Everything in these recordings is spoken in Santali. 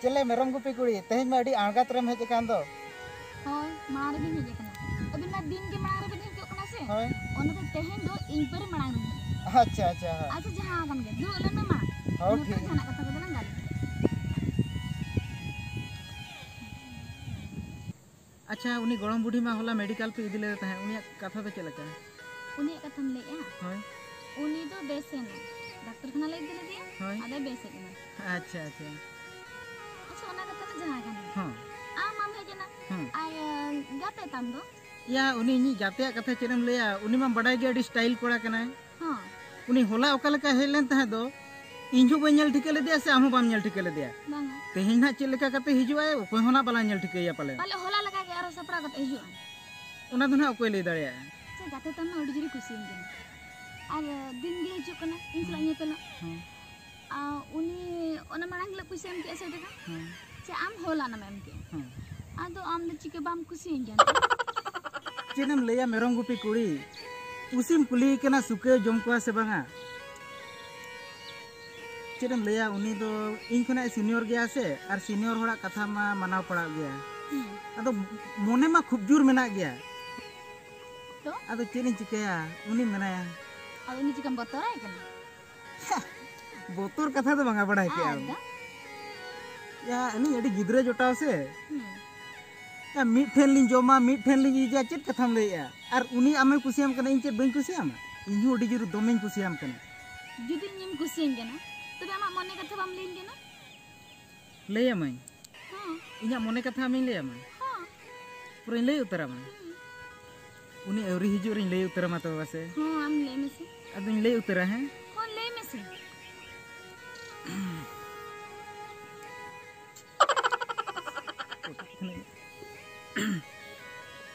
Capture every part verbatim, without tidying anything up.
ᱪᱮᱞᱮ ᱢᱮᱨᱚᱢ ᱜᱩᱯᱤ ᱠᱩᱲᱤ, ᱛᱮᱦᱮᱧ ᱢᱟ ᱟᱹᱰᱤ ᱟᱬᱜᱟᱛ ᱨᱮᱢ ᱦᱮᱡ ᱟᱠᱟᱱ ᱫᱚ᱾ ᱦᱳᱭ, ᱢᱟᱲᱟᱝ ᱨᱮᱜᱮᱧ ᱦᱮᱡ ᱟᱠᱟᱱᱟ᱾ ᱟᱹᱵᱤᱱ ᱢᱟ ᱫᱤᱱ ᱜᱮ ᱢᱟᱲᱟᱝ ᱨᱮᱵᱤᱱ ᱦᱤᱡᱩᱜ ᱠᱟᱱᱟ ᱥᱮ? ᱦᱳᱭ᱾ ᱚᱱᱟᱛᱮ ᱛᱮᱦᱮᱧ ᱫᱚ ᱤᱧ ᱯᱟᱹᱨᱤ ᱢᱟᱲᱟᱝ ᱨᱮ ᱦᱮᱡ ᱟᱠᱟᱱᱟ᱾ ᱟᱪᱪᱷᱟ, ᱟᱪᱪᱷᱟ, ᱦᱳᱭ᱾ ᱟᱪᱪᱷᱟ, ᱡᱟᱦᱟᱸ ᱠᱟᱱ ᱜᱮ, ᱫᱩᱲᱩᱵ ᱞᱮᱱ ᱢᱮ ᱢᱟ᱾ ᱦᱳᱭ, ᱤᱱᱟᱹ ᱯᱚᱨᱮ ᱴᱷᱤᱠ᱾ ᱡᱟᱦᱟᱱᱟᱜ ᱠᱟᱛᱷᱟ ᱠᱚᱫᱚ ᱞᱟᱝ ᱜᱟᱞᱚᱪᱟ᱾ ᱟᱪᱪᱷᱟ, ᱩᱱᱤ ᱜᱚᱲᱚᱢ ᱵᱩᱰᱷᱤ ᱢᱟ ᱦᱚᱞᱟ ᱢᱮᱰᱤᱠᱟᱞ ᱯᱮ ᱤᱫᱤ ᱞᱮᱫᱮ ᱛᱟᱦᱮᱸᱫ, ᱩᱱᱤᱭᱟᱜ ᱠᱟᱛᱷᱟ ᱫᱚ ᱪᱮᱫ ᱞᱮᱠᱟ? ᱩᱱᱤᱭᱟᱜ ᱠᱟᱛᱷᱟᱢ ᱞᱟᱹᱭᱮᱜᱼᱟ? ᱦᱳᱭ᱾ ᱩᱱᱤ ᱫᱚ ᱵᱮᱥ ᱮᱱᱟ, ᱰᱟᱠᱛᱚᱨ ᱠᱷᱟᱱᱟ ᱞᱮ ᱤᱫᱤ ᱞᱮᱫᱮᱭᱟ, ᱦᱳᱭ᱾ ᱟᱫᱚᱭ ᱵᱮᱥ ᱦᱮᱡ ᱮᱱᱟ᱾ ᱟᱪᱪᱷᱟ, ᱟᱪᱪᱷᱟ᱾ ᱟᱪᱪᱷᱟ, ᱚᱱᱟ ᱠᱟᱛᱷᱟ ᱫᱚ ᱡᱟᱦᱟᱸ ᱠᱟᱱ ᱜᱮ᱾ ᱦᱚᱸ᱾ ᱟᱢ ᱟᱢ ᱦᱮᱡ ᱮᱱᱟ, ᱦᱚᱸ᱾ ᱟᱨ ᱜᱟᱛᱮ ᱛᱟᱢ ᱫᱚ? ᱭᱟ, ᱩᱱᱤ ᱤᱧᱤᱡ ᱜᱟᱛᱮᱭᱟᱜ ᱠᱟᱛᱷᱟ ᱪᱮᱫ ᱮᱢ ᱞᱟᱹᱭᱟ? ᱩᱱᱤ ᱢᱟ ᱵᱟᱰᱟᱭ ᱜᱮ ᱟᱹᱰᱤ ᱥᱴᱟᱭᱤᱞ ᱠᱚᱲᱟ ᱠᱟᱱᱟᱭ᱾ ᱦᱚᱸ᱾ ᱩᱱᱤ ᱦᱚᱞᱟ ᱚᱠᱟ ᱞᱮᱠᱟ ᱦᱮᱡ ᱞᱮᱱ ᱛᱟᱦᱮᱸᱫ ᱫᱚ, ᱤᱧ ᱦᱚᱸ ᱵᱟᱹᱧ ᱧᱮᱞ ᱴᱷᱤᱠᱟᱹ ᱞᱮᱫᱮᱭᱟ ᱥᱮ ᱟᱢ ᱦᱚᱸ ᱵᱟᱢ ᱧᱮᱞ ᱴᱷᱤᱠᱟᱹ ᱞᱮᱫᱮᱭᱟ᱾ ᱵᱟᱝᱟ᱾ ᱛᱮᱦᱮᱧ ᱱᱟᱦᱟᱜ ᱪᱮᱫ ᱞᱮᱠᱟ ᱠᱟᱛᱮ ᱦᱤᱡᱩᱜ ᱟᱭ, ᱚᱠᱚᱭ ᱦᱚᱸ ᱱᱟᱦᱟᱜ ᱵᱟᱞᱟᱝ ᱧᱮᱞ ᱴᱷᱤᱠᱟᱹᱭᱟ ᱯᱟᱞᱮᱱ᱾ ᱯᱟᱞᱮ ᱦᱚᱞᱟ ᱞᱮᱠᱟ ᱜᱮ ᱟᱨᱦᱚᱸ ᱥᱟᱯᱲᱟᱣ ᱠᱟᱛᱮ ᱦᱤᱡᱩᱜᱼᱟ᱾ ᱚᱱᱟ ᱫᱚ ᱱᱟᱦᱟᱜ ᱚᱠᱚᱭ ᱞᱟᱹᱭ ᱫᱟᱲᱮᱭᱟᱜᱼᱟ? ᱥᱮ ᱜᱟᱛᱮ ᱛᱟᱢ ᱢᱟ ᱟᱹᱰᱤ ᱡᱳᱨᱮ ᱠᱩᱥᱤᱭᱟᱹᱧ ᱠᱟᱱᱟ᱾ ᱟᱨ ᱫᱤᱱ ᱜᱮ ᱦᱤᱡᱩᱜ ᱠᱟᱱᱟ ᱤᱧ ᱥᱟᱞᱟᱜ ᱦᱮᱸ᱾ ᱧᱮᱯᱮᱞᱚᱜ᱾ ᱦᱮᱸ᱾ ᱟᱨ ᱩᱱᱤ ᱚᱱᱟ ᱢᱟᱲᱟᱝ ᱦᱤᱞᱳᱜ ᱯᱩᱭᱥᱟᱹ ᱮᱢ ᱠᱮᱜᱼᱟ ᱥᱮ ᱴᱟᱠᱟ? ᱦᱮᱸ᱾ ᱪᱮ ᱟᱢ ᱦᱚᱞᱟᱱᱚᱜ ᱮᱢ ᱠᱮᱜᱼᱟ? ᱦᱮᱸ᱾ ᱟᱫᱚ ᱟᱢ ᱫᱚ ᱪᱤᱠᱟᱹ ᱵᱟᱢ ᱠᱩᱥᱤᱭᱟᱹᱧ ᱠᱟᱱᱟ? ᱪᱮᱫ ᱮᱢ ᱞᱟᱹᱭᱟ ᱢᱮᱨᱚᱢ ᱜᱩᱯᱤ ᱠᱩᱲᱤ, ᱯᱩᱥᱤᱢ ᱠᱩᱞᱤᱭᱮ ᱠᱟᱱᱟ ᱥᱩᱠᱟᱹᱭ ᱡᱚᱢ ᱠᱚᱣᱟ ᱥᱮ ᱵᱟᱝᱟ? ᱪᱮᱫ ᱮᱢ ᱞᱟᱹᱭᱟ, ᱩᱱᱤ ᱫᱚ ᱤᱧ ᱠᱷᱚᱱᱟᱜ ᱮ ᱥᱤᱱᱤᱭᱚᱨ ᱜᱮᱭᱟ ᱥᱮ, ᱟᱨ ᱥᱤᱱᱤᱭᱚᱨ ᱦᱚᱲᱟᱜ ᱠᱟᱛᱷᱟ ᱢᱟ ᱢᱟᱱᱟᱣ ᱯᱟᱲᱟᱜ ᱜᱮᱭᱟ᱾ ᱦᱩᱸ᱾ ᱟᱫᱚ ᱢᱚᱱᱮ ᱢᱟ ᱠᱷᱩᱵ ᱡᱳᱨ ᱢᱮᱱᱟᱜ ᱜᱮᱭᱟ᱾ ᱛᱚ? ᱟᱫᱚ ᱪᱮᱫ ᱤᱧ ᱪᱤᱠᱟᱹᱭᱟ, ᱩᱱᱤ ᱢᱮᱱᱟᱭᱟ᱾ ᱟᱫᱚ ᱩᱱᱤ ᱪᱤᱠᱟᱹᱢ ᱵᱚᱛᱚᱨᱟᱭ ᱠᱟᱱᱟ? ᱵᱚᱛᱚᱨ ᱠᱟᱛᱷᱟ ᱫᱚ ᱵᱟᱝᱟ, ᱵᱟᱲᱟᱭ ᱠᱮᱜᱼᱟᱢ᱾ ᱟᱫᱚ? ᱭᱟ, ᱟᱹᱞᱤᱧ ᱟᱹᱰᱤ ᱜᱤᱫᱽᱨᱟᱹ ᱡᱚᱴᱟᱣ ᱥᱮ᱾ ᱦᱩᱸ᱾ ᱭᱟ, ᱢᱤᱫ ᱴᱷᱮᱱ ᱞᱤᱧ ᱡᱚᱢᱟ, ᱢᱤᱫ ᱴᱷᱮᱱ ᱞᱤᱧ ᱤᱡᱟ, ᱪᱮᱫ ᱠᱟᱛᱷᱟᱢ ᱞᱟᱹᱭᱮᱜᱼᱟ? ᱟᱨ ᱩᱱᱤ ᱟᱢᱮ ᱠᱩᱥᱤᱭᱟᱢ ᱠᱟᱱᱟ, ᱤᱧ ᱪᱮᱫ ᱵᱟᱹᱧ ᱠᱩᱥᱤᱭᱟᱢᱟ? ᱤᱧ ᱦᱚᱸ ᱟᱹᱰᱤ ᱡᱳᱨ ᱫᱚᱢᱮᱧ ᱠᱩᱥᱤᱭᱟᱢ ᱠᱟᱱᱟ᱾ ᱡᱩᱫᱤ ᱤᱧᱮᱢ ᱠᱩᱥᱤᱭᱟᱹᱧ ᱠᱟᱱᱟ, ᱛᱚᱵᱮ ᱟᱢᱟᱜ ᱢᱚᱱᱮ ᱠᱟᱛᱷᱟ ᱵᱟᱢ ᱞᱟᱹᱭᱟᱹᱧ ᱠᱟᱱᱟ? ᱞᱟᱹᱭᱟᱢᱟᱹᱧ᱾ ᱦᱚᱸ᱾ ᱤᱧᱟᱹᱜ ᱢᱚᱱᱮ ᱠᱟᱛᱷᱟ ᱟᱢᱤᱧ ᱞᱟᱹᱭᱟᱢᱟ? ᱦᱚᱸ᱾ ᱯᱩᱨᱟᱹᱧ ᱞᱟᱹᱭ ᱩᱛᱟᱹᱨᱟᱢᱟ? ᱦᱩᱸ᱾ ᱩᱱᱤ ᱟᱹᱣᱨᱤ ᱦᱤᱡᱩᱜ ᱨᱤᱧ ᱞᱟᱹᱭ ᱩᱛᱟᱹᱨᱟᱢᱟ ᱛᱚᱵᱮ ᱵᱟᱥᱮ? ᱦᱚᱸ, ᱟᱢ ᱞᱟᱹᱭ ᱢᱮᱥᱮ᱾ ᱟᱫᱚᱧ ᱞᱟᱹᱭ ᱩᱛᱟᱹᱨᱟ, ᱦᱮᱸ? ᱦᱚᱸ, ᱞᱟᱹᱭ ᱢᱮᱥᱮ᱾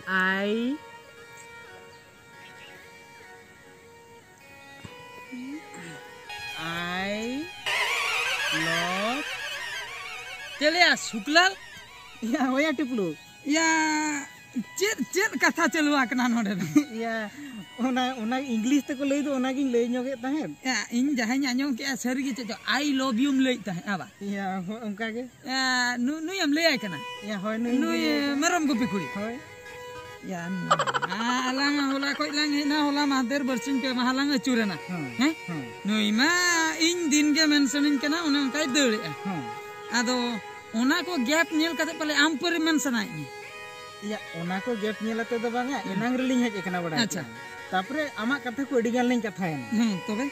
I I love ᱪᱮᱫ ᱞᱟᱹᱭᱟ ᱥᱩᱠᱞᱟᱞ? ᱭᱟ, ᱦᱳᱭᱟ ᱴᱤᱯᱞᱩ᱾ ᱭᱟ, ᱪᱮᱫ, ᱪᱮᱫ ᱠᱟᱛᱷᱟ ᱪᱟᱹᱞᱩ ᱟᱠᱟᱱᱟ ᱱᱚᱰᱮ ᱫᱚ? ᱭᱟ, ᱚᱱᱟ ᱚᱱᱟ ᱤᱝᱞᱤᱥ ᱛᱮᱠᱚ ᱞᱟᱹᱭ ᱫᱚ, ᱚᱱᱟᱜᱤᱧ ᱞᱟᱹᱭ ᱧᱚᱜᱮᱫ ᱛᱟᱦᱮᱸᱫ᱾ ᱭᱟ, ᱤᱧ ᱡᱟᱦᱟᱸᱧ ᱟᱸᱡᱚᱢ ᱠᱮᱜᱼᱟ, ᱥᱟᱹᱨᱤ ᱜᱮ ᱪᱮᱫ ᱪᱚ "I love you" ᱮᱢ ᱞᱟᱹᱭᱮᱫ ᱛᱟᱦᱮᱸᱫ, ᱟᱵᱟ? ᱭᱟ, ᱦᱳᱭ, ᱚᱱᱠᱟ ᱜᱮ᱾ ᱭᱟ, ᱱᱩ-, ᱱᱩᱭᱮᱢ ᱞᱟᱹᱭᱟᱭ ᱠᱟᱱᱟ? ᱭᱟ, ᱦᱳᱭ, ᱱᱩᱭ ᱱᱩᱭ, ᱜᱮ᱾ ᱢᱮᱨᱚᱢ ᱜᱩᱯᱤ ᱠᱩᱲᱤ? ᱦᱳᱭ᱾ ᱭᱟ, ᱱᱩᱭ ᱢᱟ ᱟᱞᱟᱝ ᱦᱚᱞᱟ ᱠᱷᱚᱡ ᱞᱟᱝ ᱦᱮᱡ ᱮᱱᱟ, ᱦᱚᱞᱟ ᱢᱟᱦᱫᱮᱨ ᱵᱟᱨᱥᱤᱧ ᱯᱮ ᱢᱟᱦᱟ ᱞᱟᱝ ᱟᱹᱪᱩᱨᱮᱱᱟ᱾ ᱦᱮᱸ, ᱦᱮᱸ? ᱦᱮᱸ᱾ ᱱᱩᱭ ᱢᱟ ᱤᱧ ᱫᱤᱱ ᱜᱮ ᱢᱮᱱᱥᱚᱱᱤᱧ ᱠᱟᱱᱟ, ᱚᱱᱮ ᱚᱱᱠᱟᱭ ᱫᱟᱹᱲᱮᱜᱼᱟ᱾ ᱦᱮᱸ᱾ ᱟᱫᱚ ᱚᱱᱟ ᱠᱚ ᱜᱮᱯ ᱧᱮᱞ ᱠᱟᱛᱮ ᱯᱟᱞᱮ ᱟᱢ ᱯᱟᱹᱨᱤ ᱢᱮᱱ ᱥᱟᱱᱟᱭᱮᱫ ᱢᱮᱭᱟ? ᱭᱟ, ᱚᱱᱟ ᱠᱚ ᱜᱮᱯ ᱧᱮᱞ ᱟᱛᱮ ᱫᱚ ᱵᱟᱝᱟ, ᱦᱮᱸ᱾ ᱮᱱᱟᱝ ᱨᱮᱞᱤᱧ ᱦᱮᱡ ᱟᱠᱟᱱᱟ, ᱵᱟᱲᱟᱭ ᱟᱪᱪᱷᱟ᱾ ᱠᱮᱫᱟ᱾ ᱛᱟᱯᱚᱨᱮ ᱟᱢᱟᱜ ᱠᱟᱛᱷᱟ ᱠᱚ ᱟᱹᱰᱤ ᱜᱟᱱ ᱞᱤᱧ ᱠᱟᱛᱷᱟᱭᱮᱱᱟ᱾ ᱦᱮᱸ, ᱛᱚᱵᱮ?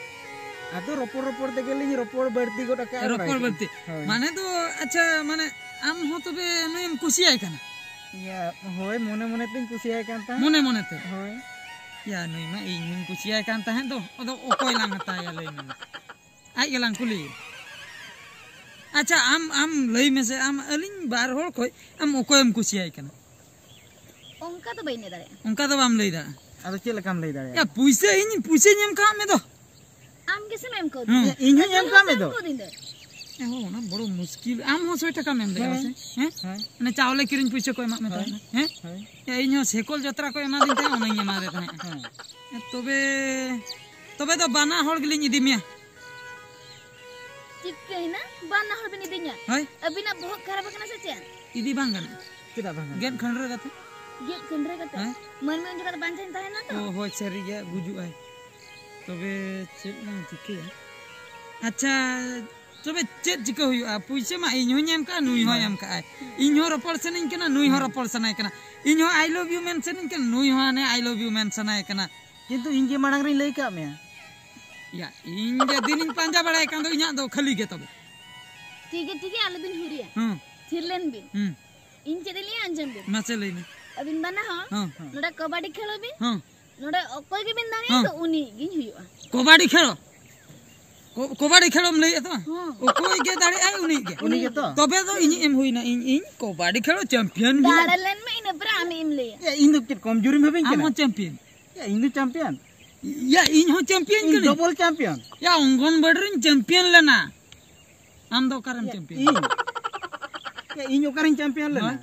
ᱟᱫᱚ ᱨᱚᱯᱚᱲ ᱨᱚᱯᱚᱲ ᱛᱮᱜᱮ ᱞᱤᱧ ᱨᱚᱯᱚᱲ ᱵᱟᱹᱲᱛᱤ ᱜᱚᱫ ᱟᱠᱟᱫᱼᱟ, ᱨᱚᱯᱚᱲ ᱵᱟᱲᱟᱭ ᱵᱟᱹᱲᱛᱤ᱾ ᱠᱮᱫᱟ᱾ ᱦᱳᱭ᱾ ᱢᱟᱱᱮ ᱫᱚ, ᱟᱪᱪᱷᱟ, ᱢᱟᱱᱮ ᱟᱢ ᱦᱚᱸ ᱛᱚᱵᱮ ᱱᱩᱭᱮᱢ ᱠᱩᱥᱤᱭᱟᱭ ᱠᱟᱱᱟ? ᱭᱟ, ᱦᱳᱭ, ᱢᱚᱱᱮ ᱢᱚᱱᱮ ᱛᱤᱧ ᱠᱩᱥᱤᱭᱟᱭ ᱠᱟᱱ ᱛᱟᱦᱮᱸᱫ᱾ ᱢᱚᱱᱮ ᱢᱚᱱᱮ ᱛᱮ? ᱦᱳᱭ᱾ ᱭᱟ, ᱱᱩᱭ ᱢᱟ ᱤᱧ ᱦᱚᱸᱧ ᱠᱩᱥᱤᱭᱟᱭ ᱠᱟᱱ ᱛᱟᱦᱮᱸᱫ ᱫᱚ᱾ ᱟᱫᱚ ᱚᱠᱚᱭ ᱞᱟᱝ ᱦᱟᱛᱟᱣᱮᱭᱟ, ᱞᱟᱹᱭ ᱢᱮ ᱢᱟ? ᱟᱡ ᱜᱮᱞᱟᱝ ᱠᱩᱞᱤᱭᱮᱭᱟ᱾ ᱟᱪᱪᱷᱟ, ᱟᱢ, ᱟᱢ ᱞᱟᱹᱭ ᱢᱮᱥᱮ, ᱟᱢ ᱟᱹᱞᱤᱧ ᱵᱟᱨ ᱦᱚᱲ ᱠᱷᱚᱡ ᱟᱢ ᱚᱠᱚᱭᱮᱢ ᱠᱩᱥᱤᱭᱟᱭ ᱠᱟᱱᱟ? ᱚᱱᱠᱟ ᱫᱚ ᱵᱟᱹᱧ ᱞᱟᱹᱭ ᱫᱟᱲᱮᱭᱟᱜᱼᱟ᱾ ᱚᱱᱠᱟ ᱫᱚ ᱵᱟᱢ ᱞᱟᱹᱭ ᱫᱟᱲᱮᱭᱟᱜᱼᱟ? ᱟᱫᱚ ᱪᱮᱫ ᱞᱮᱠᱟᱢ ᱞᱟᱹᱭ ᱫᱟᱲᱮᱭᱟᱜᱼᱟ? ᱭᱟ, ᱯᱩᱭᱥᱟᱹ ᱤᱧ, ᱯᱩᱭᱥᱟᱹᱧ ᱮᱢ ᱠᱟᱜ ᱢᱮ ᱫᱚ᱾ ᱟᱢ ᱜᱮᱥᱮᱢ ᱮᱢ ᱠᱟᱣᱫᱤᱧᱟ᱾ ᱦᱮᱸ᱾ ᱤᱧ ᱦᱚᱸᱧ ᱮᱢ ᱠᱟᱜ ᱢᱮ ᱫᱚ᱾ ᱮᱢ ᱠᱟᱣᱫᱤᱧ ᱫᱚ᱾ ᱮ ᱦᱳ, ᱚᱱᱟ ᱵᱚᱲᱚ ᱢᱩᱥᱠᱤᱞ᱾ ᱟᱢ ᱦᱚᱸ ᱥᱚᱭ ᱴᱟᱠᱟᱢ ᱮᱢ ᱫᱟᱲᱮᱭᱟᱜᱼᱟ ᱦᱮᱸ᱾ ᱥᱮ? ᱦᱮᱸ? ᱦᱮᱸ᱾ ᱚᱱᱮ ᱪᱟᱣᱞᱮ ᱠᱤᱨᱤᱧ ᱯᱩᱭᱥᱟᱹ ᱠᱚ ᱮᱢᱟᱜ ᱢᱮ ᱦᱳᱭ᱾ ᱛᱟᱦᱮᱸᱫ, ᱦᱮᱸ? ᱦᱳᱭ᱾ ᱭᱟ, ᱤᱧ ᱦᱚᱸ ᱥᱮᱠᱚᱞ ᱡᱟᱛᱨᱟ ᱠᱚ ᱮᱢᱟᱫᱤᱧ ᱛᱟᱦᱮᱸᱫ, ᱚᱱᱟᱧ ᱮᱢᱟᱫᱮ ᱛᱟᱦᱮᱸᱫ᱾ ᱦᱮᱸ᱾ ᱛᱚᱵᱮ, ᱛᱚᱵᱮ ᱫᱚ ᱵᱟᱱᱟ ᱦᱚᱲ ᱜᱮᱞᱤᱧ ᱤᱫᱤ ᱢᱮᱭᱟ᱾ ᱪᱤᱠᱟᱹᱭᱮᱱᱟ? ᱵᱟᱱᱟ ᱦᱚᱲ ᱵᱤᱱ ᱤᱫᱤᱧᱟ? ᱦᱳᱭ᱾ ᱟᱹᱵᱤᱱᱟᱜ ᱵᱚᱦᱚᱜ ᱠᱷᱟᱨᱟᱯ ᱟᱠᱟᱱᱟ ᱥᱮ ᱪᱮᱫ? ᱤᱫᱤ ᱵᱟᱝ ᱜᱟᱱᱚᱜᱼᱟ᱾ ᱪᱮᱫᱟᱜ ᱵᱟᱝ ᱜᱟᱱᱚᱜᱼᱟ? ᱜᱮᱫ ᱠᱷᱟᱹᱱᱰᱨᱟᱹ ᱠᱟᱛᱮ᱾ ᱜᱮᱫ ᱠᱷᱟᱹᱱᱰᱨᱟᱹ ᱠᱟᱛᱮ? ᱦᱮᱸ᱾ ᱢᱟᱹᱱᱢᱤ ᱩᱱ ᱡᱚᱠᱷᱟᱡ ᱫᱚ ᱵᱟᱧᱪᱟᱣ ᱛᱟᱦᱮᱱᱟ ᱛᱚ? ᱚ, ᱦᱳᱭ, ᱥᱟᱹᱨᱤ ᱜᱮ, ᱜᱩᱡᱩᱜ ᱟᱭ᱾ ᱛᱚᱵᱮ ᱪᱮᱫ ᱞᱟᱝ ᱪᱤᱠᱟᱹᱭᱟ? ᱟᱪᱪᱷᱟ, ᱛᱚᱵᱮ ᱪᱮᱫ ᱪᱤᱠᱟᱹ ᱦᱩᱭᱩᱜᱼᱟ? ᱯᱩᱭᱥᱟᱹ ᱢᱟ ᱤᱧ ᱦᱚᱸᱧ ᱮᱢ ᱠᱟᱜᱼᱟ, ᱱᱩᱭ ᱦᱚᱸᱭ ᱦᱮᱸ᱾ ᱮᱢ ᱠᱟᱜᱼᱟᱭ᱾ ᱤᱧ ᱦᱚᱸ ᱨᱚᱯᱚᱲ ᱥᱟᱱᱟᱧ ᱠᱟᱱᱟ, ᱱᱩᱭ ᱦᱚᱸ ᱦᱮᱸ᱾ ᱨᱚᱯᱚᱲ ᱥᱟᱱᱟᱭ ᱠᱟᱱᱟ᱾ ᱤᱧ ᱦᱚᱸ "I love you" ᱢᱮᱱ ᱥᱟᱱᱟᱧ ᱠᱟᱱᱟ, ᱱᱩᱭ ᱦᱚᱸ ᱦᱟᱱᱮ "I love you" ᱢᱮᱱ ᱥᱟᱱᱟᱭ ᱠᱟᱱᱟ᱾ ᱠᱤᱱᱛᱩ ᱤᱧ ᱜᱮ ᱢᱟᱲᱟᱝ ᱨᱤᱧ ᱞᱟᱹᱭ ᱠᱟᱜ ᱢᱮᱭᱟ᱾ ᱭᱟ, ᱤᱧ ᱡᱮ ᱫᱤᱱᱤᱧ ᱯᱟᱸᱡᱟ ᱵᱟᱲᱟᱭ ᱠᱟᱱ ᱫᱚ, ᱤᱧᱟᱹᱜ ᱫᱚ ᱠᱷᱟᱹᱞᱤ ᱜᱮ ᱛᱚᱵᱮ᱾ ᱴᱷᱤᱠ ᱜᱮ, ᱴᱷᱤᱠ ᱜᱮ, ᱟᱞᱚᱵᱤᱱ ᱦᱩᱨᱤᱭᱟ᱾ ᱦᱮᱸ᱾ ᱛᱷᱤᱨ ᱞᱮᱱ ᱵᱤᱱ᱾ ᱦᱮᱸ᱾ ᱤᱧ ᱪᱮᱫ ᱤᱧ ᱞᱟᱹᱭᱟ, ᱟᱸᱡᱚᱢ ᱵᱤᱱ᱾ ᱢᱟᱥᱮ ᱞᱟᱹᱭ ᱢᱮ᱾ ᱟᱹᱵᱤᱱ ᱵᱟᱱᱟ ᱦᱚᱲ ᱦᱮᱸ᱾ ᱱᱚᱰᱮ ᱠᱚᱵᱟᱰᱤ ᱠᱷᱮᱞᱳ ᱵᱤᱱ᱾ ᱦᱮᱸ᱾ ᱱᱚᱰᱮ ᱚᱠᱚᱭ ᱜᱮᱵᱤᱱ ᱫᱟᱲᱮᱭᱟᱜᱼᱟ ᱦᱮᱸ᱾ ᱛᱚ, ᱩᱱᱤ ᱜᱤᱧ ᱦᱩᱭᱩᱜᱼᱟ᱾ ᱠᱚᱵᱟᱰᱤ ᱠᱷᱮᱞᱳ? ᱠᱚ-, ᱠᱚᱵᱟᱰᱤ ᱠᱷᱮᱞᱳᱢ ᱞᱟᱹᱭᱮᱫᱼᱟ ᱛᱚ? ᱦᱮᱸ᱾ ᱚᱠᱚᱭ ᱜᱮ ᱫᱟᱲᱮᱭᱟᱜᱼᱟᱭ ᱩᱱᱤ ᱜᱮ᱾ ᱩᱱᱤ ᱜᱮᱛᱚ? ᱛᱚᱵᱮ ᱫᱚ ᱤᱧᱤᱡ ᱮᱢ ᱦᱩᱭᱱᱟ, ᱤᱧ, ᱤᱧ ᱠᱚᱵᱟᱰᱤ ᱠᱷᱮᱞᱳ ᱪᱟᱢᱯᱤᱭᱟᱱ ᱜᱮ᱾ ᱫᱟᱲᱮ ᱞᱮᱱ ᱢᱮ, ᱤᱱᱟᱹ ᱯᱚᱨᱮ ᱟᱢᱤᱡ ᱮᱢ ᱞᱟᱹᱭᱟ᱾ ᱮ, ᱤᱧ ᱫᱚ ᱪᱮᱫ ᱠᱚᱢᱡᱩᱨᱤᱢ ᱵᱷᱟᱵᱤᱧ ᱟᱢ ᱠᱟᱱᱟ? ᱦᱚᱸ ᱪᱟᱢᱯᱤᱭᱟᱱ᱾ ᱮ, ᱤᱧ ᱫᱚ ᱪᱟᱢᱯᱤᱭᱟᱱ᱾ ᱭᱟ, ᱤᱧ ᱦᱚᱸ ᱪᱟᱢᱯᱤᱭᱟᱱ ᱤᱧ ᱠᱟᱹᱱᱟᱹᱧ᱾ Double champion. ᱭᱟ, ᱚᱝᱜᱚᱱᱵᱟᱲᱤ ᱨᱤᱧ ᱪᱟᱢᱯᱤᱭᱟᱱ ᱞᱮᱱᱟ᱾ ᱟᱢ ᱫᱚ ᱚᱠᱟᱨᱮᱢ ᱭᱟ, ᱪᱟᱢᱯᱤᱭᱟᱱ? ᱤᱧ? ᱭᱟ, ᱤᱧ ᱚᱠᱟᱨᱤᱧ ᱪᱟᱢᱯᱤᱭᱟᱱ ᱞᱮᱱᱟ? ᱦᱳᱭ᱾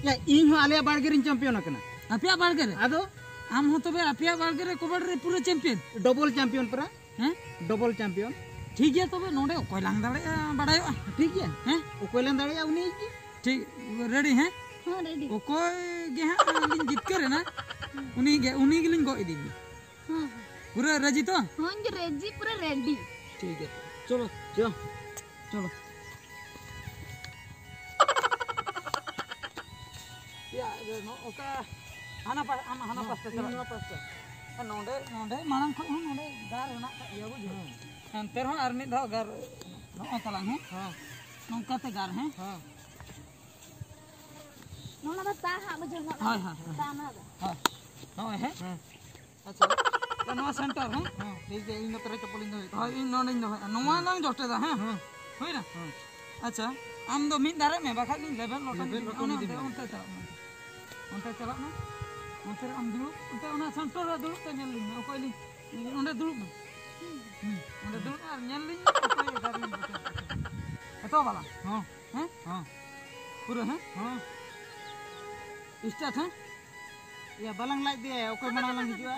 ᱭᱟ, ᱤᱧ ᱦᱚᱸ ᱟᱞᱮᱭᱟᱜ ᱵᱟᱲᱜᱮ ᱨᱤᱧ ᱪᱟᱢᱯᱤᱭᱟᱱ ᱟᱠᱟᱱᱟ᱾ ᱟᱯᱮᱭᱟᱜ ᱵᱟᱲᱜᱮ ᱨᱮ? ᱟᱫᱚ? ᱟᱢ ᱦᱚᱸ ᱛᱚᱵᱮ ᱟᱯᱮᱭᱟᱜ ᱵᱟᱲᱜᱮ ᱨᱮ ᱠᱚᱵᱟᱰᱤ ᱨᱮ ᱯᱩᱨᱟᱹ ᱪᱟᱢᱯᱤᱭᱟᱱ? ᱰᱚᱵᱚᱞ ᱪᱟᱢᱯᱤᱭᱟᱱ ᱯᱮᱨᱟ᱾ ᱦᱮᱸ? Double champion. ᱴᱷᱤᱠ ᱜᱮᱭᱟ, ᱛᱚᱵᱮ ᱱᱚᱰᱮ ᱚᱠᱚᱭ ᱞᱟᱝ ᱫᱟᱲᱮᱭᱟᱜᱼᱟ ᱵᱟᱲᱟᱭᱚᱜᱼᱟ᱾ ᱴᱷᱤᱠ ᱜᱮᱭᱟ᱾ ᱦᱮᱸ? ᱚᱠᱚᱭ ᱞᱟᱝ ᱫᱟᱲᱮᱭᱟᱜᱼᱟ ᱩᱱᱤ ᱜᱮ᱾ ᱴᱷᱤᱠ, ᱨᱮᱰᱤ? ᱦᱮᱸ? ᱦᱚᱸ, ᱨᱮᱰᱤ᱾ ᱚᱠᱚᱭ ᱜᱮ ᱦᱟᱸᱜ ᱞᱤᱧ ᱡᱤᱛᱠᱟᱹᱨ ᱮᱱᱟ, ᱩᱱᱤ ᱜᱮ, ᱩᱱᱤ ᱜᱮᱞᱤᱧ ᱜᱚᱜ ᱤᱫᱤ ᱢᱮᱭᱟ᱾ ᱦᱚᱸ, ᱦᱚᱸ᱾ ᱯᱩᱨᱟᱹ ᱨᱮᱰᱤ ᱛᱚ? ᱦᱚᱸᱧ ᱨᱮᱰᱤ, ᱯᱩᱨᱟᱹ ᱨᱮᱰᱤ᱾ ᱴᱷᱤᱠ ᱜᱮᱭᱟ, ᱪᱚᱞᱚ᱾ ᱪᱚ, ᱪᱚᱞᱚ᱾ ᱭᱟ, ᱤᱭᱟᱹ, ᱱᱚ-, ᱚᱠᱟ ᱦᱟᱱᱟ ᱯᱟ-, ᱟᱢ ᱦᱟᱱᱟ ᱦᱮᱸ, ᱯᱟᱥᱴᱟ ᱤᱧ ᱪᱟᱞᱟᱜ ᱱᱚᱣᱟ ᱢᱮ᱾ ᱯᱟᱥᱴᱟ᱾ ᱟᱨ ᱱᱚᱰᱮ, ᱱᱚᱰᱮ ᱢᱟᱲᱟᱝ ᱠᱷᱚᱱ ᱦᱚᱸ ᱱᱚᱰᱮ ᱜᱟᱨ ᱦᱮᱱᱟᱜ ᱟᱠᱟᱫ ᱜᱮᱭᱟ, ᱵᱩᱡᱷᱟᱹᱣ᱾ ᱦᱮᱸ᱾ ᱮᱱᱛᱮ ᱨᱮᱦᱚᱸ ᱟᱨ ᱢᱤᱫ ᱫᱷᱟᱣ ᱜᱟᱨ ᱱᱚᱜᱼᱚᱭ ᱛᱟᱞᱟᱝ, ᱦᱮᱸ? ᱦᱮᱸ᱾ ᱱᱚᱝᱠᱟᱛᱮ ᱜᱟᱨ, ᱦᱮᱸ? ᱦᱮᱸ᱾ ᱱᱚᱣᱟ ᱫᱚ ᱛᱟ ᱦᱟᱸᱜ ᱵᱩᱡᱷᱟᱹᱣ ᱧᱚᱜ ᱦᱳᱭ, ᱞᱟᱹᱜᱤᱫ᱾ ᱦᱳᱭ, ᱦᱳᱭ᱾ ᱛᱟ ᱱᱚᱣᱟ ᱫᱚ᱾ ᱦᱳᱭ᱾ ᱱᱚᱜᱼᱚᱭ, ᱦᱮᱸ? ᱦᱮᱸ᱾ ᱟᱪᱪᱷᱟ᱾ ᱛᱚ, ᱱᱚᱣᱟ ᱥᱮᱱᱴᱟᱨ, ᱦᱮᱸ? ᱦᱮᱸ, ᱴᱷᱤᱠ ᱜᱮᱭᱟ, ᱤᱧ ᱱᱚᱛᱮ ᱨᱮ ᱪᱚᱯᱚᱞᱤᱧ ᱫᱚᱦᱚᱭᱮᱫᱟ᱾ ᱦᱳᱭ, ᱤᱧ ᱱᱚᱰᱮᱧ ᱫᱚᱦᱚᱭᱟ᱾ ᱱᱚᱣᱟ ᱦᱮᱸ᱾ ᱞᱟᱝ ᱡᱚᱴᱮᱫᱟ, ᱦᱮᱸ? ᱦᱮᱸ᱾ ᱦᱩᱭᱱᱟ? ᱦᱮᱸ᱾ ᱟᱪᱪᱷᱟ, ᱟᱢ ᱫᱚ ᱢᱤᱫ ᱫᱷᱟᱨᱮ ᱢᱮ, ᱵᱟᱠᱷᱟᱡ ᱞᱤᱧ ᱞᱮᱵᱮᱞ ᱞᱚᱴᱚᱢ ᱞᱮᱵᱮᱞ ᱤᱫᱤ ᱢᱮᱭᱟ᱾ ᱞᱚᱴᱚᱢ ᱚᱱᱮ ᱤᱫᱤ ᱚᱱᱛᱮ, ᱢᱮᱭᱟ᱾ ᱚᱱᱛᱮ ᱪᱟᱞᱟᱜ ᱢᱮ, ᱚᱱᱛᱮ᱾ ᱚᱱᱛᱮ ᱪᱟᱞᱟᱜ ᱢᱮ᱾ ᱚᱱᱛᱮ ᱨᱮ ᱟᱢ ᱫᱩᱲᱩᱵ, ᱚᱱᱛᱮ ᱚᱱᱟ ᱥᱮᱱᱴᱟᱨ ᱨᱮ ᱫᱩᱲᱩᱵ ᱛᱮ ᱧᱮᱞ ᱞᱤᱧ ᱢᱮ, ᱚᱠᱚᱭ ᱞᱤᱧ, ᱚᱸᱰᱮ ᱫᱩᱲᱩᱵ ᱢᱮ᱾ ᱦᱩᱸ, ᱚᱸᱰᱮ ᱫᱩᱲᱩᱵ ᱢᱮ ᱟᱨ ᱧᱮᱞ ᱞᱤᱧ ᱢᱮ, ᱚᱠᱚᱭ ᱮᱜᱟᱨᱚ ᱞᱤᱧ ᱵᱩᱡᱷᱟᱹᱣ᱾ ᱮᱛᱚᱦᱚᱵ ᱟᱞᱟᱝ᱾ ᱦᱚᱸ᱾ ᱦᱮᱸ? ᱦᱚᱸ᱾ ᱯᱩᱨᱟᱹ, ᱦᱮᱸ? ᱦᱚᱸ᱾ ᱥᱴᱟᱨᱴ, ᱦᱮᱸ? ᱤᱭᱟᱹ, ᱵᱟᱞᱟᱝ ᱞᱟᱡ ᱫᱮᱭᱟ, ᱚᱠᱚᱭ ᱢᱟᱲᱟᱝ ᱞᱟᱝ ᱦᱤᱡᱩᱜᱼᱟ?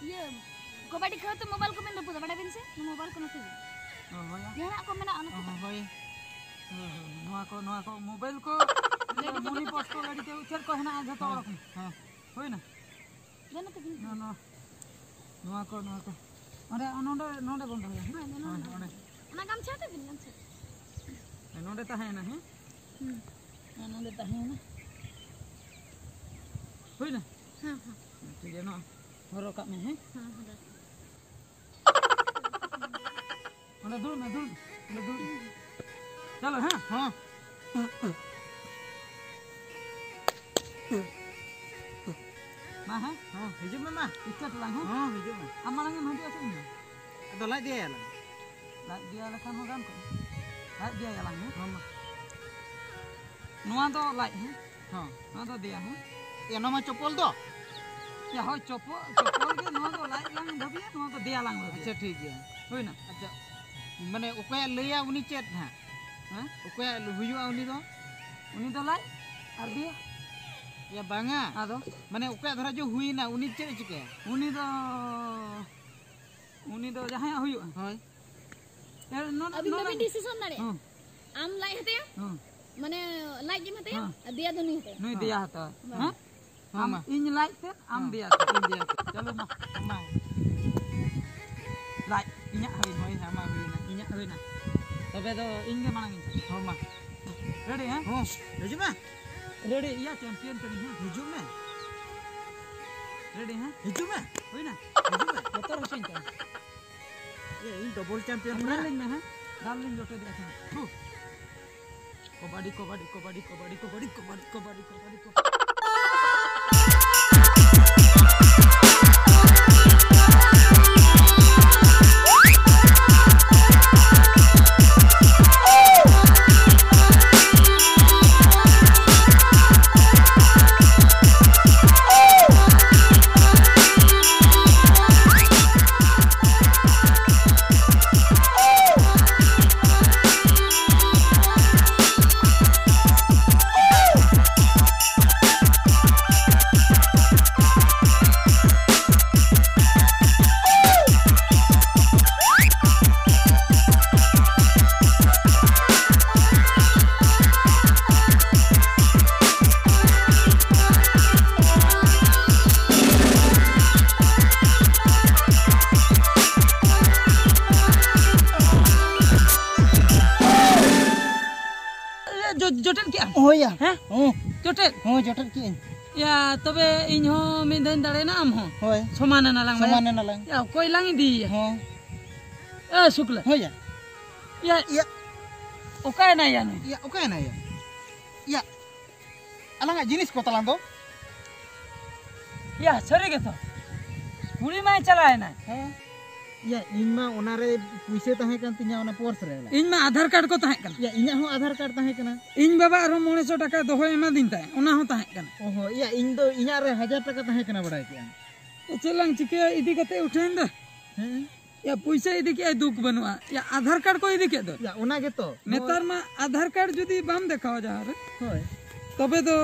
ᱤᱭᱟᱹ, ᱠᱚᱵᱟᱰᱤ ᱠᱷᱮᱞ ᱛᱮ ᱢᱳᱵᱟᱭᱤᱞ ᱠᱚᱵᱤᱱ ᱨᱟᱹᱯᱩᱫᱟ, ᱵᱟᱰᱟᱭ ᱵᱤᱱ ᱥᱮ? ᱢᱳᱵᱟᱭᱤᱞ ᱠᱚ ᱱᱚᱛᱮ ᱵᱤᱱ᱾ ᱚ, ᱦᱳᱭ᱾ ᱡᱟᱦᱟᱱᱟᱜ ᱠᱚ ᱢᱮᱱᱟᱜᱼᱟ, ᱚᱱᱟ ᱚ, ᱠᱚ᱾ ᱦᱳᱭ᱾ ᱦᱳᱭ, ᱦᱳᱭ᱾ ᱱᱚᱣᱟ ᱠᱚ, ᱱᱚᱣᱟ ᱠᱚ ᱢᱳᱵᱟᱭᱤᱞ ᱠᱚ, ᱜᱟᱹᱰᱤ ᱠᱚ ᱢᱚᱱᱤ ᱯᱚᱥ ᱠᱚ, ᱜᱟᱹᱰᱤ ᱠᱚ, ᱪᱮᱫ ᱠᱚ ᱦᱮᱱᱟᱜᱼᱟ, ᱡᱷᱚᱛᱚ ᱦᱚᱸ, ᱚᱰᱚᱠ ᱢᱮ᱾ ᱦᱚᱸ᱾ ᱦᱩᱭᱱᱟ? ᱫᱮᱱ ᱱᱚᱛᱮ ᱵᱤᱱ᱾ ᱱᱚᱣᱟ, ᱱᱚᱣᱟ, ᱱᱚᱣᱟ ᱠᱚ, ᱱᱚᱣᱟ ᱠᱚ᱾ ᱚᱸᱰᱮ, ᱱᱚᱰᱮ, ᱱᱚᱰᱮ ᱵᱚᱱ ᱫᱚᱦᱚᱭᱟ, ᱦᱮᱸ? ᱦᱳᱭ, ᱱᱚᱰᱮ, ᱦᱳᱭ, ᱱᱚᱰᱮ᱾ ᱚᱸᱰᱮ᱾ ᱚᱱᱟ ᱜᱟᱢᱪᱷᱟ ᱛᱮ ᱵᱤᱱ, ᱜᱟᱢᱪᱷᱟ᱾ ᱦᱮᱸ, ᱱᱚᱰᱮ ᱛᱟᱦᱮᱸᱭᱮᱱᱟ, ᱦᱮᱸ? ᱦᱩᱸ᱾ ᱦᱮᱸ, ᱱᱚᱰᱮ ᱛᱟᱦᱮᱸᱭᱮᱱᱟ᱾ ᱦᱩᱭᱱᱟ? ᱦᱮᱸ, ᱦᱮᱸ᱾ ᱴᱷᱤᱠ ᱜᱮᱭᱟ, ᱱᱚᱣᱟ ᱦᱚᱨᱚᱜ ᱠᱟᱜ ᱢᱮ, ᱦᱮᱸ? ᱦᱮᱸ, ᱦᱮᱸ᱾ ᱚᱸᱰᱮ ᱫᱩᱲᱩᱵ ᱢᱮ, ᱫᱩᱲᱩᱵ ᱢᱮ, ᱚᱸᱰᱮ ᱫᱩᱲᱩᱵ ᱢᱮ᱾ ᱪᱚᱞᱚ, ᱦᱮᱸ? ᱦᱮᱸ᱾ ᱢᱟ, ᱦᱮᱸ? ᱦᱮᱸ, ᱦᱤᱡᱩᱜ ᱢᱮ ᱢᱟ᱾ ᱥᱴᱟᱨᱴ ᱞᱟᱝ, ᱦᱮᱸ? ᱦᱮᱸ, ᱦᱤᱡᱩᱜ ᱢᱮ᱾ ᱟᱢ ᱢᱟᱲᱟᱝ ᱮᱢ ᱦᱤᱡᱩᱜᱼᱟ ᱥᱮ ᱤᱧ? ᱟᱫᱚ ᱞᱟᱡ ᱫᱮᱭᱟᱭᱟᱞᱟᱝ᱾ ᱞᱟᱡ ᱫᱮᱭᱟ ᱞᱮᱠᱷᱟᱱ ᱦᱚᱸ ᱜᱟᱱ ᱠᱚᱜᱼᱟ᱾ ᱞᱟᱡ ᱫᱮᱭᱟᱭᱟᱞᱟᱝ, ᱦᱮᱸ? ᱦᱮᱸ, ᱢᱟ᱾ ᱱᱚᱣᱟ ᱫᱚ ᱞᱟᱡ, ᱦᱮᱸ? ᱦᱚᱸ᱾ ᱱᱚᱣᱟ ᱫᱚ ᱫᱮᱭᱟ, ᱦᱮᱸ? ᱮ, ᱱᱚᱣᱟ ᱢᱟ ᱪᱚᱯᱚᱞ ᱫᱚ᱾ ᱭᱟ, ᱦᱳᱭ, ᱪᱚᱯᱚᱞ, ᱪᱚᱯᱚᱞ ᱜᱮ, ᱱᱚᱣᱟ ᱫᱚ ᱞᱟᱡ ᱞᱟᱝ ᱵᱷᱟᱹᱵᱤᱭᱟ, ᱱᱚᱣᱟ ᱫᱚ ᱫᱮᱭᱟ ᱞᱟᱝ ᱵᱷᱟᱹᱵᱤᱭᱟ᱾ ᱟᱪᱪᱷᱟ, ᱴᱷᱤᱠ ᱜᱮᱭᱟ᱾ ᱦᱩᱭᱱᱟ? ᱟᱪᱪᱷᱟ, ᱢᱟᱱᱮ ᱚᱠᱚᱭᱟᱜ ᱞᱟᱹᱭᱟ ᱩᱱᱤ ᱪᱮᱫ ᱦᱟᱸᱜ? ᱦᱮᱸ? ᱚᱠᱚᱭᱟᱜ ᱦᱩᱭᱩᱜᱼᱟ ᱩᱱᱤ ᱫᱚ? ᱩᱱᱤ ᱫᱚ ᱞᱟᱡ ᱟᱨ ᱫᱮᱭᱟ᱾ ᱭᱟ ᱵᱟᱝᱟ᱾ ᱟᱫᱚ? ᱢᱟᱱᱮ ᱚᱠᱚᱭᱟᱜ ᱫᱷᱟᱨᱟ ᱪᱚ ᱦᱩᱭᱱᱟ, ᱩᱱᱤ ᱪᱮᱫ ᱮ ᱪᱤᱠᱟᱹᱭᱟ? ᱩᱱᱤ ᱫᱚ, ᱩᱱᱤ ᱫᱚ ᱡᱟᱦᱟᱸᱭᱟᱜ ᱦᱩᱭᱩᱜᱼᱟ᱾ ᱦᱳᱭ᱾ ᱮ, ᱱᱚ-, ᱟᱹᱵᱤᱱ ᱱᱚᱰᱮ ᱫᱚᱵᱤᱱ decision ᱫᱟᱲᱮᱭᱟᱜᱼᱟ᱾ ᱦᱩᱸ᱾ ᱟᱢ ᱞᱟᱡ ᱦᱟᱛᱟᱭᱟ? ᱦᱩᱸ᱾ ᱢᱟᱱᱮ ᱞᱟᱡ ᱜᱮᱢ ᱦᱟᱛᱟᱭᱟ? ᱦᱩᱸ᱾ ᱟᱨ ᱫᱮᱭᱟ ᱫᱚ ᱱᱩᱭ ᱦᱟᱛᱟᱭᱟ? ᱱᱩᱭ ᱦᱩᱸ᱾ ᱫᱮᱭᱟ ᱦᱟᱛᱟᱣᱟ᱾ ᱵᱟᱝ᱾ ᱦᱮᱸ? ᱦᱮᱸ, ᱟᱢ ᱢᱟ᱾ ᱤᱧ ᱞᱟᱡ ᱛᱮ, ᱟᱢ ᱦᱮᱸ᱾ ᱫᱮᱭᱟ ᱛᱮ᱾ ᱤᱧ ᱫᱮᱭᱟ ᱛᱮ᱾ ᱪᱚᱞᱚ ᱢᱟ, ᱢᱟ᱾ ᱞᱟᱡ, ᱤᱧᱟᱹᱜ ᱦᱩᱭ, ᱦᱩᱭ ᱱᱟ, ᱢᱟ ᱦᱩᱭ ᱱᱟ, ᱤᱧᱟᱹᱜ ᱦᱩᱭ ᱱᱟ᱾ ᱛᱚᱵᱮ ᱫᱚ ᱤᱧ ᱜᱮ ᱢᱟᱲᱟᱝ ᱤᱧ᱾ ᱦᱚᱸ, ᱢᱟ᱾ Ready, ᱦᱮᱸ? ᱦᱚᱸ, ᱦᱤᱡᱩᱜ ᱢᱮ᱾ Ready, ᱤᱭᱟ, champion ᱠᱟᱹᱱᱟᱹᱧ, ᱦᱮᱸ? ᱦᱤᱡᱩᱜ ᱢᱮ᱾ Ready, ᱦᱮᱸ? ᱦᱤᱡᱩᱜ ᱢᱮ᱾ ᱦᱩᱭ ᱱᱟ? ᱦᱤᱡᱩᱜ ᱢᱮ᱾ ᱵᱚᱛᱚᱨ ᱦᱚᱪᱚᱧ ᱠᱟᱱᱟ᱾ ᱮ, ᱤᱧ double champion ᱫᱟᱞ ᱠᱟᱱᱟ᱾ ᱞᱤᱧ ᱢᱮ, ᱦᱮᱸ? ᱫᱟᱞ ᱞᱤᱧ ᱡᱚᱴᱮᱫ ᱮᱫᱟ, ᱦᱮᱸ᱾ ᱦᱩ᱾ ᱠᱚᱵᱟᱰᱤ, ᱠᱚᱵᱟᱰᱤ, ᱠᱚᱵᱟᱰᱤ᱾ ᱡᱚ-, ᱡᱚᱴᱮᱫ ᱠᱮᱜᱼᱟᱢ? ᱦᱳᱭ ᱭᱟ᱾ ᱦᱮᱸ? ᱦᱚᱸ᱾ ᱡᱚᱴᱮᱫ? ᱦᱚᱸ, ᱡᱚᱴᱮᱫ ᱠᱮᱜᱼᱟᱹᱧ᱾ ᱭᱟ, ᱛᱚᱵᱮ ᱤᱧ ᱦᱚᱸ ᱢᱤᱫ ᱫᱷᱟᱣᱤᱧ ᱫᱟᱲᱮᱭᱮᱱᱟ, ᱟᱢ ᱦᱚᱸ᱾ ᱦᱳᱭ᱾ ᱥᱚᱢᱟᱱ ᱮᱱᱟ ᱞᱟᱝ, ᱥᱚᱢᱟᱱ ᱢᱟᱱᱮ᱾ ᱮᱱᱟ ᱞᱟᱝ᱾ ᱭᱟ, ᱚᱠᱚᱭ ᱞᱟᱝ ᱤᱫᱤᱭᱮᱭᱟ? ᱦᱚᱸ᱾ ᱮ, ᱥᱩᱠᱞᱟᱹ᱾ ᱦᱳᱭ ᱭᱟ᱾ ᱭᱟ, ᱭᱟ᱾ ᱚᱠᱟᱭᱮᱱᱟᱭ ᱭᱟ ᱱᱩᱭ? ᱭᱟ, ᱚᱠᱟᱭᱮᱱᱟᱭ ᱭᱟ? ᱭᱟ᱾ ᱟᱞᱟᱝᱟᱜ ᱡᱤᱱᱤᱥ ᱠᱚ ᱛᱟᱞᱟᱝ ᱫᱚ᱾ ᱭᱟ, ᱥᱟᱹᱨᱤ ᱜᱮᱛᱚ᱾ ᱠᱩᱲᱤ ᱢᱟᱭ ᱪᱟᱞᱟᱣᱮᱱᱟᱭ᱾ ᱦᱮᱸ᱾ ᱭᱟ, ᱤᱧ ᱢᱟ ᱚᱱᱟᱨᱮ ᱯᱩᱭᱥᱟᱹ ᱛᱟᱦᱮᱸ ᱠᱟᱱ ᱛᱤᱧᱟ, ᱚᱱᱟ purse ᱨᱮ᱾ ᱤᱧ ᱢᱟ ᱟᱫᱷᱟᱨ ᱠᱟᱨᱰ ᱠᱚ ᱛᱟᱦᱮᱸ ᱠᱟᱱᱟ᱾ ᱭᱟ, ᱤᱧᱟᱹᱜ ᱦᱚᱸ ᱟᱫᱷᱟᱨ ᱠᱟᱨᱰ ᱛᱟᱦᱮᱸ ᱠᱟᱱᱟ᱾ ᱤᱧ ᱵᱟᱵᱟ ᱟᱨᱦᱚᱸ ᱢᱚᱬᱮ ᱥᱚ ᱴᱟᱠᱟ ᱫᱚᱦᱚᱭ ᱮᱢᱟᱫᱤᱧ ᱛᱟᱦᱮᱸᱫ, ᱚᱱᱟ ᱦᱚᱸ ᱛᱟᱦᱮᱸ ᱠᱟᱱᱟ᱾ ᱚ ᱦᱚᱸ, ᱭᱟ, ᱤᱧ ᱫᱚ ᱤᱧᱟᱹᱜ ᱨᱮ ᱦᱟᱡᱟᱨ ᱴᱟᱠᱟ ᱛᱟᱦᱮᱸ ᱠᱟᱱᱟ, ᱵᱟᱲᱟᱭ ᱠᱮᱜᱼᱟᱢ᱾ ᱪᱮᱫ ᱞᱟᱝ ᱪᱤᱠᱟᱹᱭᱟ, ᱤᱫᱤ ᱠᱟᱛᱮ ᱩᱴᱷᱟᱹᱧ ᱫᱟ᱾ ᱦᱮᱸ᱾ ᱭᱟ, ᱯᱩᱭᱥᱟᱹ ᱤᱫᱤ ᱠᱮᱜᱼᱟᱭ, ᱫᱩᱠ ᱵᱟᱹᱱᱩᱜᱼᱟ᱾ ᱭᱟ, ᱟᱫᱷᱟᱨ ᱠᱟᱨᱰ ᱠᱚ ᱤᱫᱤ ᱠᱮᱫ ᱫᱚ᱾ ᱭᱟ, ᱚᱱᱟ ᱜᱮᱛᱚ᱾ ᱱᱮᱛᱟᱨ ᱢᱟ ᱟᱫᱷᱟᱨ ᱠᱟᱨᱰ ᱡᱩᱫᱤ ᱵᱟᱢ ᱫᱮᱠᱷᱟᱣᱟ ᱡᱟᱦᱟᱸ ᱨᱮ, ᱦᱳᱭ᱾ ᱛᱚᱵᱮ ᱫᱚ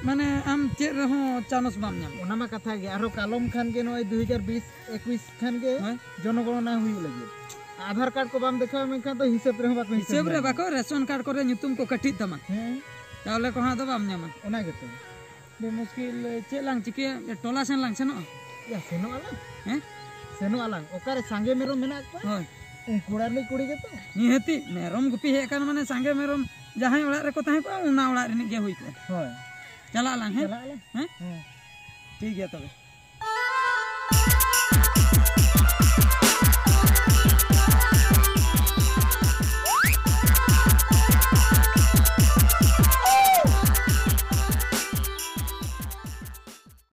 ᱢᱟᱱᱮ ᱟᱢ ᱪᱮᱫ ᱨᱮᱦᱚᱸ ᱪᱟᱱᱚᱥ ᱵᱟᱢ ᱧᱟᱢᱟ᱾ ᱚᱱᱟ ᱢᱟ ᱠᱟᱛᱷᱟ ᱜᱮ, ᱟᱨᱦᱚᱸ ᱠᱟᱞᱚᱢ ᱠᱷᱟᱱ ᱜᱮ ᱱᱚᱜᱼᱚᱭ ᱫᱩ ᱦᱟᱡᱟᱨ ᱵᱤᱥ ᱮᱠᱩᱥ ᱠᱷᱟᱱ ᱜᱮ ᱦᱳᱭ᱾ ᱡᱚᱱᱚᱜᱚᱬᱚᱱᱟ ᱦᱩᱭᱩᱜ ᱞᱟᱹᱜᱤᱫ᱾ ᱟᱫᱷᱟᱨ ᱠᱟᱨᱰ ᱠᱚ ᱵᱟᱢ ᱫᱮᱠᱷᱟᱣᱟ ᱢᱮᱱᱠᱷᱟᱱ ᱫᱚ ᱦᱤᱥᱟᱹᱵ ᱨᱮᱦᱚᱸ ᱵᱟᱠᱚ ᱦᱤᱥᱟᱹᱵ ᱨᱮ ᱧᱟᱢᱟ᱾ ᱵᱟᱠᱚ, ᱨᱮᱥᱚᱱ ᱠᱟᱨᱰ ᱠᱚᱨᱮ ᱧᱩᱛᱩᱢ ᱠᱚ ᱠᱟᱹᱴᱷᱤᱡ ᱛᱟᱢᱟ᱾ ᱦᱮᱸ᱾ ᱪᱟᱣᱞᱮ ᱠᱚᱦᱚᱸ ᱟᱫᱚ ᱵᱟᱢ ᱧᱟᱢᱟ᱾ ᱚᱱᱟ ᱜᱮᱛᱚ᱾ ᱟᱹᱰᱤ ᱢᱩᱥᱠᱤᱞ᱾ ᱪᱮᱫ ᱞᱟᱝ ᱪᱤᱠᱟᱹᱭᱟ? ᱴᱚᱞᱟ ᱥᱮᱱ ᱞᱟᱝ ᱥᱮᱱᱚᱜᱼᱟ᱾ ᱭᱟ, ᱥᱮᱱᱚᱜ ᱟᱞᱟᱝ᱾ ᱦᱮᱸ? ᱥᱮᱱᱚᱜ ᱟᱞᱟᱝ᱾ ᱚᱠᱟᱨᱮ ᱥᱟᱸᱜᱮ ᱢᱮᱨᱚᱢ ᱢᱮᱱᱟᱜ ᱠᱚᱣᱟ? ᱦᱳᱭ᱾ ᱩᱱᱠᱩ ᱚᱲᱟᱜ ᱨᱤᱱᱤᱡ ᱠᱩᱲᱤ ᱜᱮᱛᱚ᱾ ᱱᱤᱦᱟᱹᱛᱤ ᱢᱮᱨᱚᱢ ᱜᱩᱯᱤ ᱦᱮᱡ ᱟᱠᱟᱱ ᱢᱟᱱᱮ ᱥᱟᱸᱜᱮ ᱢᱮᱨᱚᱢ ᱡᱟᱦᱟᱸᱭ ᱚᱲᱟᱜ ᱨᱮᱠᱚ ᱛᱟᱦᱮᱸ ᱠᱚᱜᱼᱟ, ᱚᱱᱟ ᱚᱲᱟᱜ ᱨᱤᱱᱤᱡ ᱜᱮ ᱦᱩᱭ ᱠᱚᱜᱼᱟ᱾ ᱦᱳᱭ᱾ ᱪᱟᱞᱟᱜ ᱟᱞᱟᱝ, ᱦᱮᱸ? ᱪᱟᱞᱟᱜ ᱟᱞᱟᱝ᱾ ᱦᱮᱸ? ᱦᱮᱸ᱾ ᱴᱷᱤᱠ ᱜᱮᱭᱟ ᱛᱚᱵᱮ᱾